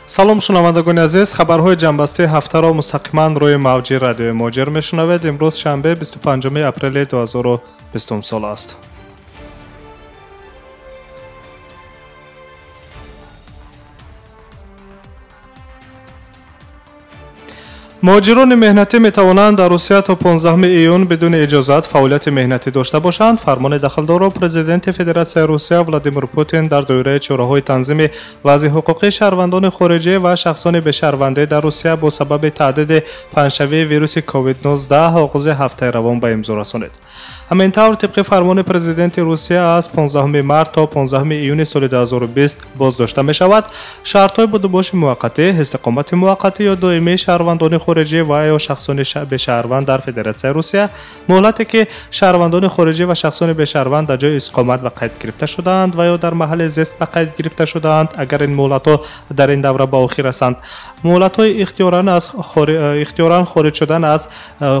Салом, шунавандагони азиз, хабарҳои ҷамъбастии ҳафтаро мустақиман рӯи мавҷи радиои Муҳоҷир мешунавед. Имрӯз шанбе, 25 апрели 2020 сол аст. Муҳоҷирони меҳнатӣ метавонанд дар Русия то 15 июн бидуни иҷозат фаъолияти меҳнатӣ дошта бошанд. Фармони дахлдорро президенти Федератсияи Русия Владимир Путин дар доираи чораҳои танзими вазъи ҳуқуқии шаҳрвандони хориҷӣ ва шахсони бешаҳрвандӣ дар Русия бо сабаби таҳдиди паҳншавии вируси COVID-19 оғози ҳафтаи равон ба имзо расонид. Ҳамин тавр, тибқи фармони президенти Русия аз 15 март то 15 июни соли 2020 боздошта мешавад шартҳои будубоши муваққатӣ, истиқомати муваққатӣ ё доимии шаҳрвандони хориҷӣ ва ё шахсони бешаҳрванд дар Федератсияи Русия, муҳлате ки шаҳрвандони хориҷӣ ва шахсони бешаҳрванд дар ҷои истиқомат ба қайд гирифта шудаанд ва ё дар маҳалли зист ба қайд гирифта шудаанд, агар ин муҳлатҳо дар ин давра ба охир расанд. Муҳлатҳои ихтиёран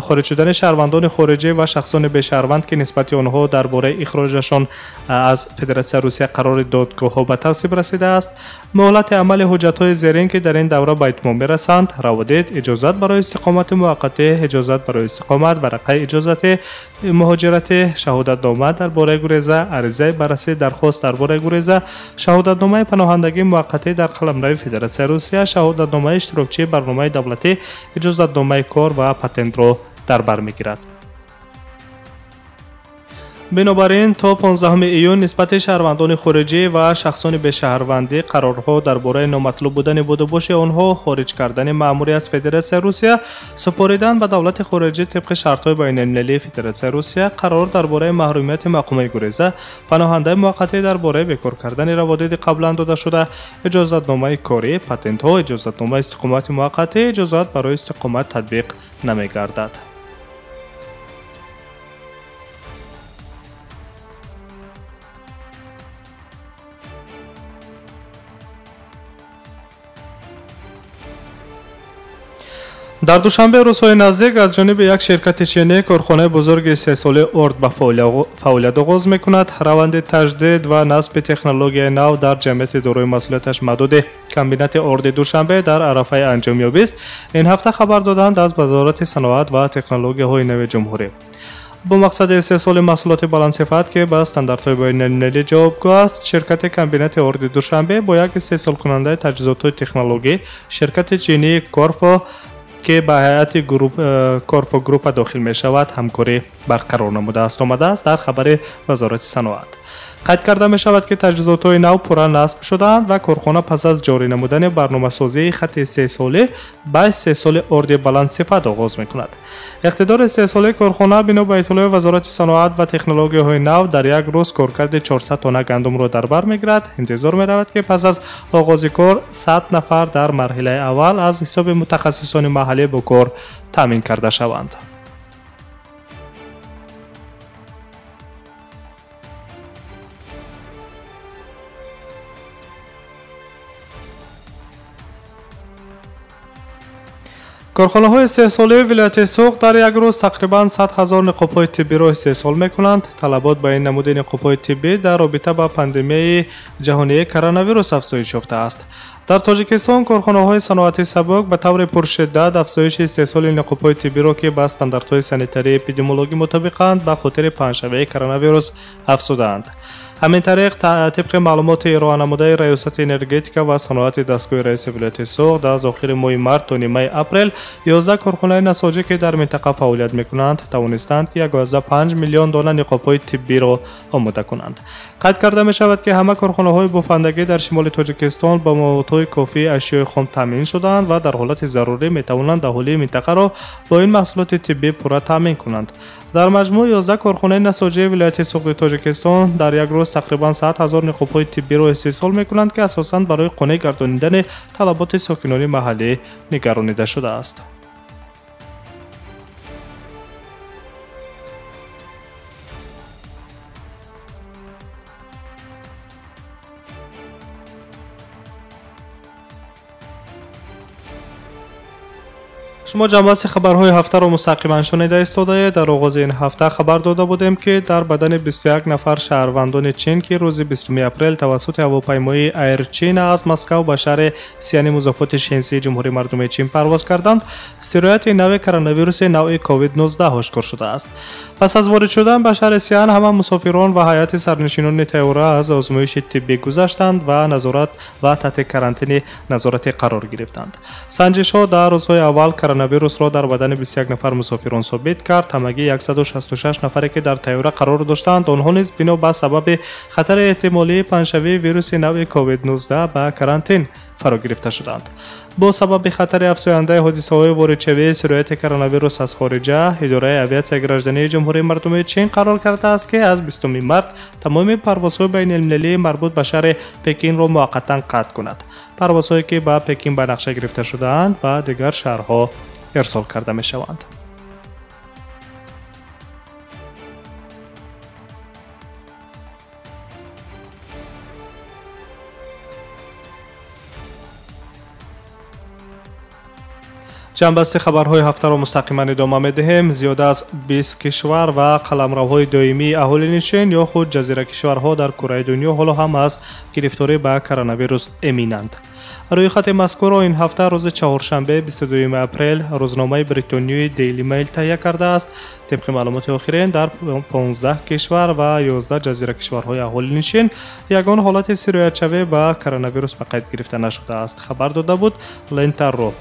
хориҷ шудани шаҳрвандони хориҷӣ ва шахсони бешаҳрванд ки нисбати онҳо дар бораи ихроҷашон аз Федератсияи Русия қарори додгоҳҳо ба тавсиб расидааст, муҳлати амали ҳуҷҷатҳои зерин ки дар ин давра ба итмом мерасанд: раводид, иҷозат барои истиқомати муваққатӣ, иҷозат барои истиқомат, варақаи иҷозати муҳоҷиратӣ, шаҳодатнома дар бораи гуреза, аризаи баррасӣ, дархост дар бораи гуреза, шаҳодатномаи паноҳандагии муваққатӣ дар қаламрави Федератсияи Русия, шаҳодатномаи иштирокчии барномаи давлатӣ, иҷозатномаи кор ва патентро дар бар мегирад. Бинобар ин, то 15 июн нисбати шаҳрвандони хориҷӣ ва шахсони бешаҳрвандӣ қарорҳо дар бораи номатлуб будани будубоши онҳо, хориҷ кардани маъмурӣ аз Федератсияи Русия, супоридан ба давлати хориҷӣ тибқи шартҳои байналмилалии Федератсияи Русия, қарор дар бораи маҳрумияти маҳкумаи гуреза, паноҳандаи муваққатӣ дар бораи бекор кардани раводиди қаблан додашуда, иҷозатномаи корӣ, патентҳо, иҷозатномаи истиқомати муваққатӣ, иҷозат барои истиқомат татбиқ намегардад. Дар Душанбе рӯзҳои наздик аз ҷониби як ширкати чинӣ корхонаи бузурги истеҳсолии орд ба фаъолият оғоз мекунад. Раванди таҷдид ва насби технологияи нав дар ҷамъияти дорои масъулияташ маҳдуди комбинати орди Душанбе дар арафаи анҷомёбист. Ин ҳафта хабар доданд аз Вазорати саноат ва технологияҳои нави ҷумҳурӣ. Бо мақсади истеҳсоли маҳсулоти баландсифат, ки ба стандартҳои байналмилалӣ ҷавобгӯ аст, ширкати комбинати орди Душанбе бо як истеҳсолкунандаи таҷҳизотҳои технологӣ, ширкати чинии Корфо, ки ба ҳайати Корфо Группа дохил мешавад, ҳамкорӣ барқарор намудааст, омадааст дар хабари Вазорати саноат. Қайд карда мешавад, ки таҷҳизотҳои нав пурра насб шудаанд ва корхона пас аз ҷорӣ намудани барномасозии хатти истеҳсолӣ ба истеҳсоли орди баландсифат оғоз мекунад. Иқтидори истеҳсолии корхона бино ба иттилои Вазорати саноат ва технологияҳои нав дар як рӯз коркарди 400 тонна гандумро дар бар мегирад. Интизор меравад, ки пас аз оғози кор 100 нафар дар марҳилаи аввал аз ҳисоби мутахассисони маҳаллӣ бо кор таъмин карда шаванд. Корхонаҳои истеҳсолии вилояти Суғд дар як рӯз тақрибан 100 ҳазор ниқобҳои тиббиро истеҳсол мекунанд. Талабот ба ин намуди ниқобҳои тиббӣ дар робита ба пандемияи ҷаҳонии коронавирус афзоиш ёфтааст. Дар Тоҷикистон корхонаҳои саноати сабук ба таври пуршиддат афзоиши истеҳсоли ниқобҳои тиббиро, ки ба стандартҳои санитарии эпидемиологӣ мутобиқанд, ба хотири паҳншавии коронавирус афзудаанд. Ҳамин тариқ, тибқи маълумоти ироанамудаи Раёсати энергетика ва саноати дастгоҳи раиси вилояти Суғд, аз охири моҳи март то нимаи апрел 11 корхонаи насоҷӣ, ки дар минтақа фаъолият мекунанд, тавонистанд, ки 1,5 миллион дона ниқобҳои тиббиро омода кунанд. Қайд карда мешавад, ки ҳама корхонаҳои бофандагӣ дар шимоли Тоҷикистон ба маводҳои кофии ашёи хом таъмин шудаанд ва дар ҳолати зарурӣ метавонанд аҳолии минтақаро бо ин маҳсулоти тиббӣ пурра таъмин кунанд. Дар маҷмӯъ 11 корхонаи насоҷии вилояти Суғди Тоҷикистон дар як рӯз тақрибан 100 ҳазор ниқобҳои тиббиро истеҳсол мекунанд, ки асосан барои қонеъ гардонидани талаботи сокинони маҳаллӣ нигаронида шудааст. Шумо ҷамъбасти хабарҳои ҳафтаро мустақиман шунида истодаед. Дар оғози ин ҳафта хабар дода будем, ки дар бадани 21 нафар шаҳрвандони Чин, ки рӯзи 20 апрел тавассути ҳавопаймои Air China аз Москав ба шаҳри Сияни музофоти Шенсии Ҷумҳурии Мардумии Чин парвоз карданд, сирояти нави коронавируси навъи COVID-19 ошкор шудааст. Пас аз ворид шудан ба шаҳри Сиян ҳама мусофирон ва ҳайати сарнишинони тайёра аз озмоиши тиббӣ гузаштанд ва назорат ва таҳти карантини назоратӣ қарор гирифтанд. Санҷишҳо дар рӯзҳои аввал коронавирусро дар бадани 21 нафар мусофирон собит кард. Ҳамагӣ 166 нафаре, ки дар тайёра қарор доштанд, онҳо низ бино ба сабаби хатари эҳтимолии паҳншавии вируси навъи COVID-19 ба карантин фаро гирифта шуданд. Бо сабаби хатари афзояндаи ҳодисаҳои воридшавии сирояти коронавирус аз хориҷа, идораи авиатсияи граждании Ҷумҳурии Мардумии Чин қарор кардааст, ки аз 20 март тамоми парвозҳои байналмилалии марбут ба шаҳри Пекинро муваққатан қатъ кунад. Парвозҳое, ки ба Пекин ба нақша гирифта шудаанд, ба дигар шаҳрҳо ирсол карда мешаванд. Ҷамъбасти хабарҳои ҳафтаро мустақиман идома медиҳем. Зиёда аз 20 кишвар ва қаламравҳои доимии аҳолинишин ё худ ҷазира кишварҳо дар кураи дунё ҳоло ҳам аз гирифторӣ ба коронавирус эминанд. Рӯйхати мазкурро ин ҳафта рӯзи чаҳоршанбе 22 апрел рӯзномаи бритониёи Daily Mail таҳия кардааст. Тибқи маълумоти охирин, дар 15 кишвар ва 11 ҷазира кишварҳои аҳолинишин ягон ҳолати сироятшавӣ ба коронавирус ба қайд гирифта нашудааст, хабар дода буд Лента.ру.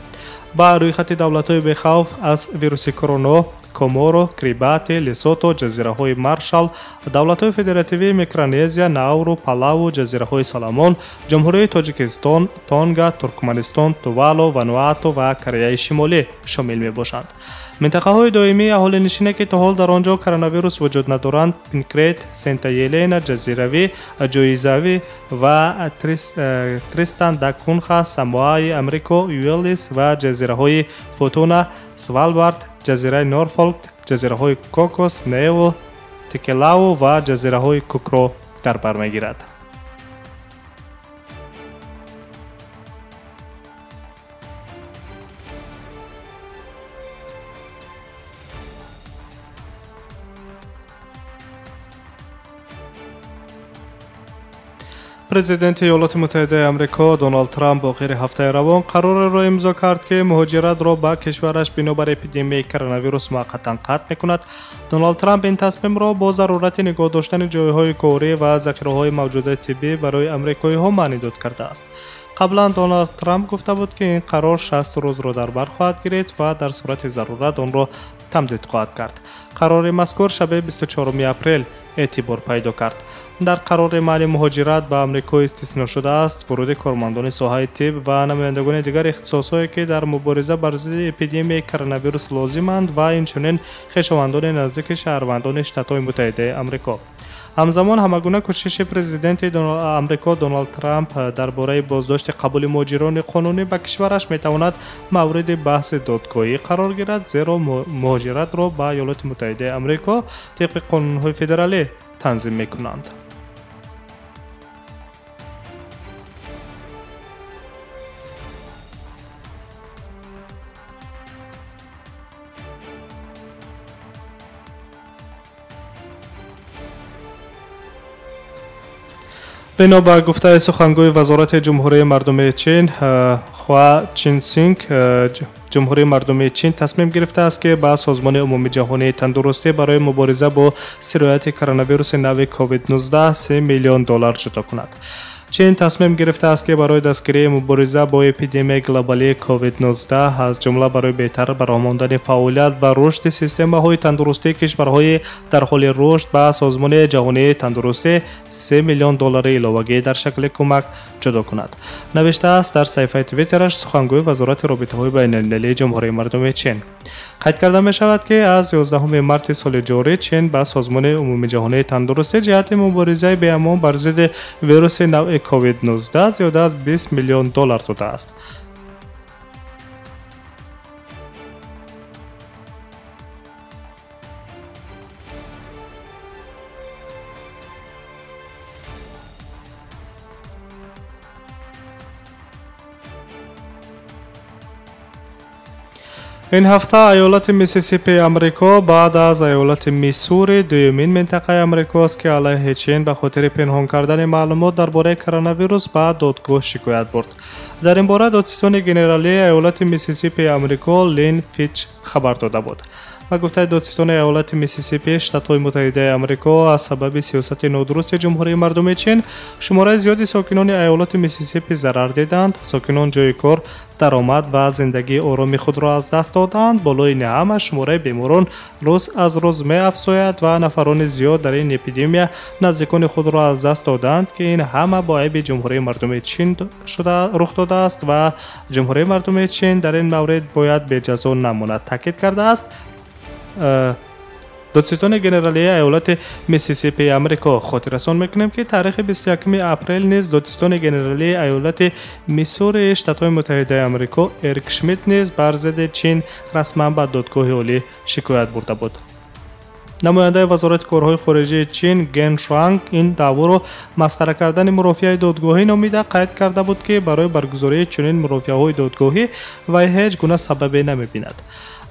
Ба рӯйхати давлатҳои бехавф аз вируси короно Коморо, Крибати, Лесото, ҷазираҳои Маршал, давлатҳои федеративии Микронезия, Науру, Палаву, ҷазираҳои Соломон, Ҷумҳурии Тоҷикистон, Тонга, Туркманистон, Тувало, Вануату ва Кореяи Шимолӣ шомил мебошанд. Минтақаҳои доимии аҳолинишине, ки то ҳол дар он ҷо коронавирус вуҷуд надоранд, Пинкрет, Сента Елена, ҷазиравӣ, Ҷоизавӣ ва Тристан да Кунха, Самоаи Амрико, Уэллис ва ҷазираҳои Фотуна, Свалбард, ҷазираи Норфолк, ҷазираҳои Кокос, Нео, Текелау ва ҷазираҳои Кукро дар бар мегирад. Президенти Иёлоти Муттаҳидаи Амрико Доналд Трамп охири ҳафтаи равон қарореро имзо кард, ки муҳоҷиратро ба кишвараш бинобар эпидемияи коронавирус муваққатан қатъ мекунад. Доналд Трамп ин тасмимро бо зарурати нигоҳ доштани ҷойҳои корӣ ва захираҳои мавҷудаи тиббӣ барои амрикоиҳо маънидод кардааст. Қаблан Доналд Трамп гуфта буд, ки ин қарор 60 рӯзро дар бар хоҳад гирифт ва дар сурати зарурат онро тамдид хоҳад кард. Қарори мазкур шаби 24 апрел эътибор пайдо кард. Дар қарори манъи муҳоҷират ба Амрико истисно шудааст вуруди кормандони соҳаи тиб ва намояндагони дигар ихтисосҳое, ки дар мубориза бар зидди эпидемияи коронавирус лозиманд ва инчунин хешовандони наздики шаҳрвандони Штатҳои Муттаҳидаи Амрико. Ҳамзамон ҳамагуна кӯшиши президенти Амрико Доналд Трамп дар бораи боздошти қабули муҳоҷирони қонунӣ ба кишвараш метавонад мавриди баҳси додгоҳӣ қарор гирад, зеро муҳоҷиратро ба Иёлоти Муттаҳидаи Амрико тибқи қонунҳои федералӣ танзим мекунанд. Бино ба гуфтаи сухангӯи Вазорати Ҷумҳурии Мардумии Чин Хуа Чинсинг, Ҷумҳурии Мардумии Чин тасмим гирифтааст, ки ба Созмони Умумиҷаҳонии Тандурустӣ барои мубориза бо сирояти коронавируси нави COVID-19 3 миллион доллар ҷудо кунад. Чин тасмим гирифтааст, ки барои дастгирии мубориза бо эпидемияи глобалии COVID-19, аз ҷумла барои беҳтар бароҳ мондани фаъолият ва рушди системаҳои тандурустии кишварҳои дар ҳоли рушд ба Созмони Ҷаҳонии Тандурустӣ 3 миллион доллари иловагӣ дар шакли кӯмак ҷудо кунад, навиштааст дар саҳифаи Твиттераш сухангӯи Вазорати робитаҳои байналмилалии Ҷумҳурии Мардумии Чин. Қайд карда мешавад, ки аз 11 марти соли ҷорӣ Чин ба Созмони Умумиҷаҳонии Тандурустӣ ҷиҳати муборизаи беамон бар зидди вируси навъи COVID-19 зиёда аз 20 миллион доллар додааст. Ин ҳафта айолати Миссисипи Амрико баъд аз айолати Миссури дуюмин минтақаи Амрикост, ки алайҳи Чин ба хотири пинҳон кардани маълумот дар бораи коронавирус ба додгоҳ шикоят бурд. Дар ин бора додситони генералии айолати Миссисипи Амрико Лин Фич хабар дода буд. Ба гуфтаи додситони айолати Миссисипи, Штатҳои Муттаҳидаи Амрико аз сабаби сиёсати нодурусти Ҷумҳурии Мардумии Чин шумораи зиёди сокинони айолати Миссисипи зарар диданд. Сокинон ҷои кор, даромад ва зиндагии ороми худро аз даст доданд. Болои ин ҳама шумораи беморон рӯз аз рӯз меафзояд ва нафарони зиёд дар ин эпидемия наздикони худро аз даст доданд, ки ин ҳама бо айби Ҷумҳурии Мардумии Чин шуда рух додааст ва Ҷумҳурии Мардумии Чин дар ин маврид бояд беҷазо намонад, таъкид кардааст додситони генералии айолати Миссисипи Амрико. Хотиррасон мекунем, ки таърихи 21 апрел низ додситони генералии айолати Миссури Штатҳои Муттаҳидаи Амрико Эрик Шмидт низ бар зидди Чин расман ба додгоҳи олӣ шикоят бурда буд. Намояндаи Вазорати корҳои хориҷии Чин Ген Шуанг ин даъворо масхара кардани мурофиаи додгоҳӣ номида, қайд карда буд, ки барои баргузории чунин мурофиаҳои додгоҳӣ вай ҳеҷ гуна сабабе намебинад.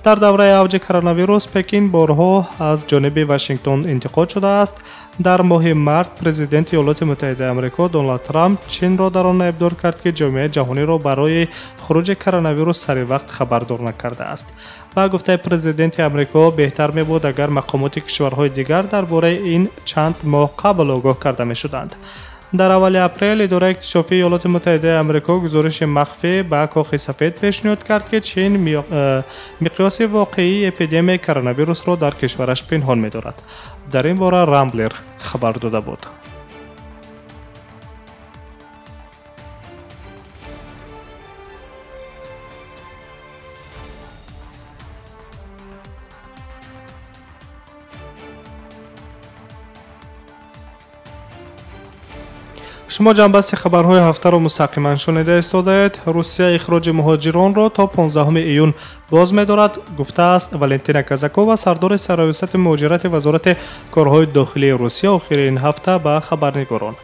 Дар давраи авҷи коронавирус Пекин борҳо аз ҷониби Вашингтон интиқод шудааст. Дар моҳи март президенти Иёлоти Муттаҳидаи Амрико Доналд Трамп Чинро дар он айбдор кард, ки ҷомеаи ҷаҳониро барои хуруҷи коронавирус сари вақт хабардор накардааст. Ба гуфтаи президенти Амрико, беҳтар мебуд, агар мақомоти кишварҳои дигар дар бораи ин чанд моҳ қабл огоҳ карда мешуданд. Дар аввали апрел идораи иктишофии Иёлоти Муттаҳидаи Амрико гузориши махфӣ ба Кохи Сафед пешниҳод кард, ки Чин миқёси воқеии эпидемияи коронавирусро дар кишвараш пинҳон медорад. Дар ин бора Рамблер хабар дода буд. Шумо ҷанбасти хабарҳои ҳафтаро мустақиман шунида истодаед. Русия ихроҷи муҳоҷиронро то 15 июн боз медорад, гуфтааст Валентина Казакова, сардори сарраёсати муҳоҷирати Вазорати корҳои дохилии Русия охири ин ҳафта ба хабарнигорон.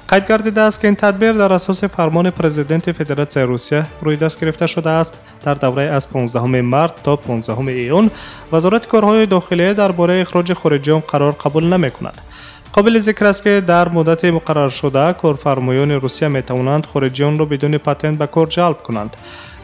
Қайд гардидааст, ки ин тадбир дар асоси фармони президенти Федератсияи Русия рӯи даст гирифта шудааст. Дар давраи аз 15 март то 15 июн Вазорати корҳои дохилия дар бораи ихроҷи хориҷиён қарор қабул намекунад. Қобили зикр аст, ки дар муддати муқарраршуда корфармоёни Русия метавонанд хориҷиёнро бидуни патент ба кор ҷалб кунанд.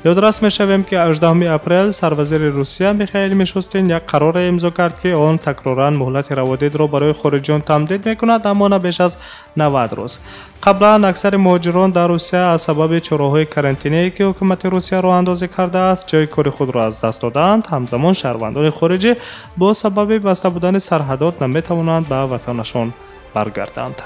Ёдрас мешавем, ки 18 апрел сарвазири Русия Михаил Мишустин як қароре имзо кард, ки он такроран муҳлати раводидро барои хориҷиён тамдид мекунад, аммо на беш аз 90 рӯз. Қаблан аксари муҳоҷирон дар Русия аз сабаби чораҳои карантиние, ки ҳукумати Русия роҳандозӣ кардааст, ҷои кори худро аз даст додаанд. Ҳамзамон шаҳрвандони хориҷӣ бо сабаби баста будани сарҳадот наметавонанд ба ватанашон баргарданд.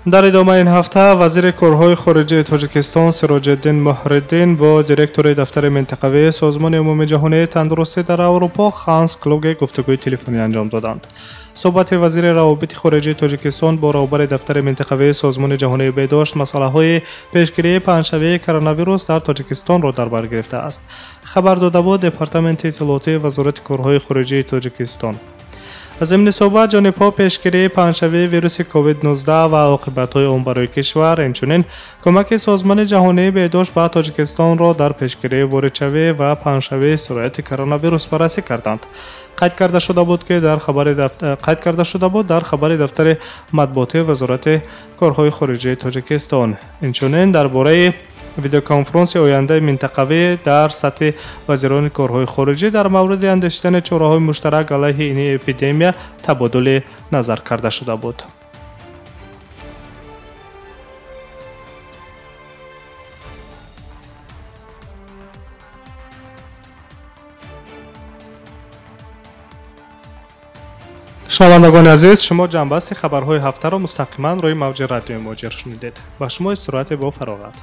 Дар идомаи ин ҳафта вазири корҳои хориҷии Тоҷикистон Сироҷиддин Муҳриддин бо директори дафтари минтақавии Созмони умумиҷаҳонии тандурустӣ дар Аврупо Ханс Клуге гуфтугӯи телефонӣ анҷом доданд. Суҳбати вазири равобити хориҷии Тоҷикистон бо роҳбари дафтари минтақавии Созмони ҷаҳонии беҳдошт масъалаҳои пешгирии паҳншавии коронавирус дар Тоҷикистонро дар бар гирифтааст. Хабар дода буд Департаменти иттилоотии Вазорати корҳои хориҷии Тоҷикистон. Зимни суҳбат ҷонибҳо пешгирии паҳншавии вируси COVID-19 ва оқибатҳои он барои кишвар, инчунин кӯмаки Созмони ҷаҳонии беҳдошт ба Тоҷикистонро дар пешгирии воридшавӣ ва паҳншавии сирояти коронавирус баррасӣ карданд. Қайд карда шуда буд ки дар хабари қайд карда шуда буд дар хабари дафтари матбуотии Вазорати корҳои хориҷии Тоҷикистон. Инчунин дар бораи видеоконфронси ояндаи минтақавӣ дар сатҳи вазирони корҳои хориҷӣ дар мавриди андешидани чораҳои муштарак алайҳи ин эпидемия табодули назар карда шуда буд. Шунавандагони азиз, шумо ҷанбасти хабарҳои ҳафтаро мустақиман рӯи мавҷи радиои Муҳоҷир шунидед. Ба шумо истироҳате бо фароғат.